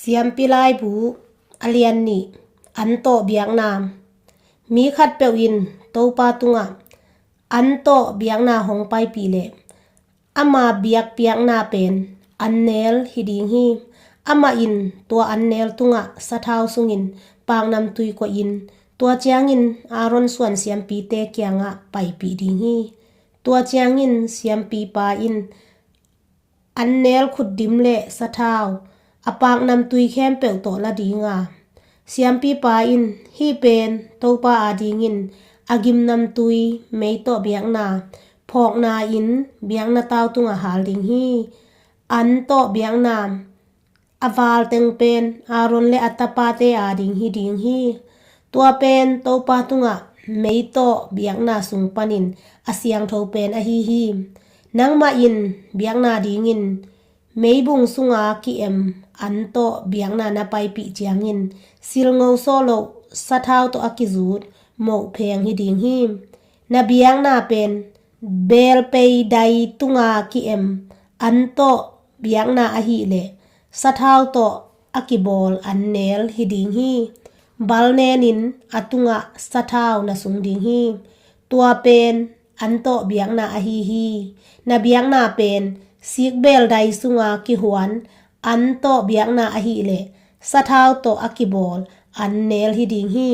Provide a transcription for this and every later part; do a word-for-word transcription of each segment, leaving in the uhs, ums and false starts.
Siampi Laibu, a lian nih. An tawh biakna. Mi khatpeuh in Topa tungah an tawh biakna hong paipih leh ama biakpiakna pen annel hi ding hi. Amah in tua annel tungah sathau sungin paknamtui koihin, tua ciangin Aaron suan siampite kiangah paipih ding hi. Tua ciangin siampipa in annel khutdim le sathau a paknamtui khempeuh tawh la ding a, siampipa in hih pen Topa adingin a gimnamtui mei tawh biakna phawkna in biakna tau tungah hal ding hi. An tawh biakna a val teng pen Aaron le a tapate ading hi ding hi. Tua pen Topa tungah mei tawh biakna sung panin a siangtho pen ahi hi. Nangmah in biakna dingin meibung sunga ki-em an tawh biakna na paipih ciangin silngo sawh loh sathau tawh a kizut moh pheng hi ding hi. Na biakna pen belpei dai tunga ki-em an tawh biakna ahih leh sathau tawh a kibawl annel hi ding hi. Bal nenin a tungah sathau na sung ding hi. Tua pen an tawh biakna ahi hi. Na biakna pen sikbel dai sunga kihuan an tawh biakna ahih leh sathau tawh a kibawl annel hi ding hi.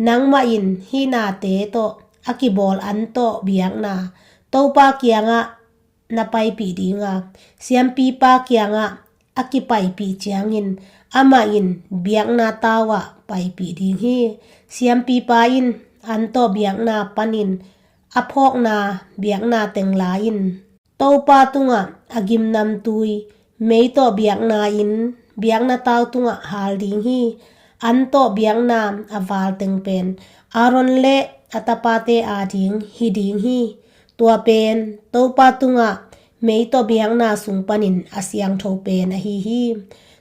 Nangmah in hih nate tawh a kibawl an tawh biakna Topa kiangah na paipih ding a, siampipa kiangah a kipaipih ciangin amah in biakna tau ah paipih ding hi. Siampipa in an tawh biakna panin a phawkna biakna teng la-in Topa tungah a gimnamtui mei tawh biakna in biakna tau tungah hal ding hi. An tawh biakna a val teng pen Aaron le a tapate ading hi ding hi. Tua pen Topa tungah mei tawh biakna sung panin a siangtho pen ahi hi.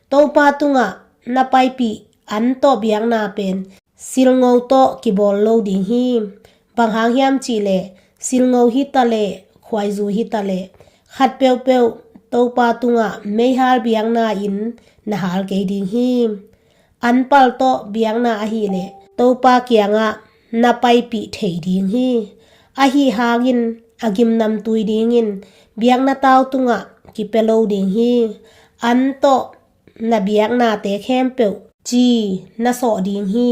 Topa tungah na paipih an tawh biakna pen silngo tawh kibawl lo ding hi. Bang hang hiam cih leh silngo hi ta leh khuaizu hi ta leh khat peuhpeuh Topa tungah meihal biakna in na hal kei ding hi. An pal tawh biakna ahih leh Topa kiangah na paipih thei ding hi. Ahi hangin a gimnamtui dingin biakna tau tungah kipia lo ding hi. An tawh na biaknate khempeuh ci na sawh ding hi.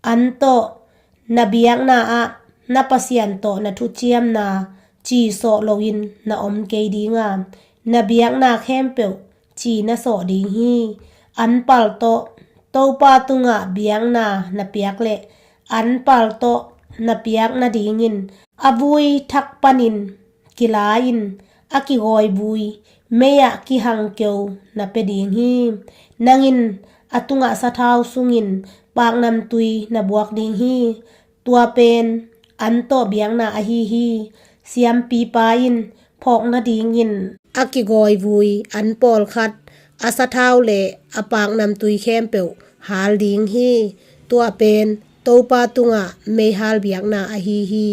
An tawh na biakna ah na Pasian tawh na thuciamna ci sawh loin na om kei ding a, na biakna khempeuh ci na sawh ding hi. An pal tawh Topa tungah biakna na piak leh an pal tawh na piak nadingin a vui thak panin kila-in a kigawi vui mei-ah kihang keu na pia ding hi. Nang in a tungah sathau sungin paknamtui na buak ding hi. Tua pen an tawh biakna ahi hi. Siampipa in phawk nadingin a kigawi vui an pawlkhat a sathau le a paknamtui khempeuh hal ding hi. Tua pen Topa tungah meihal biakna ahi hi.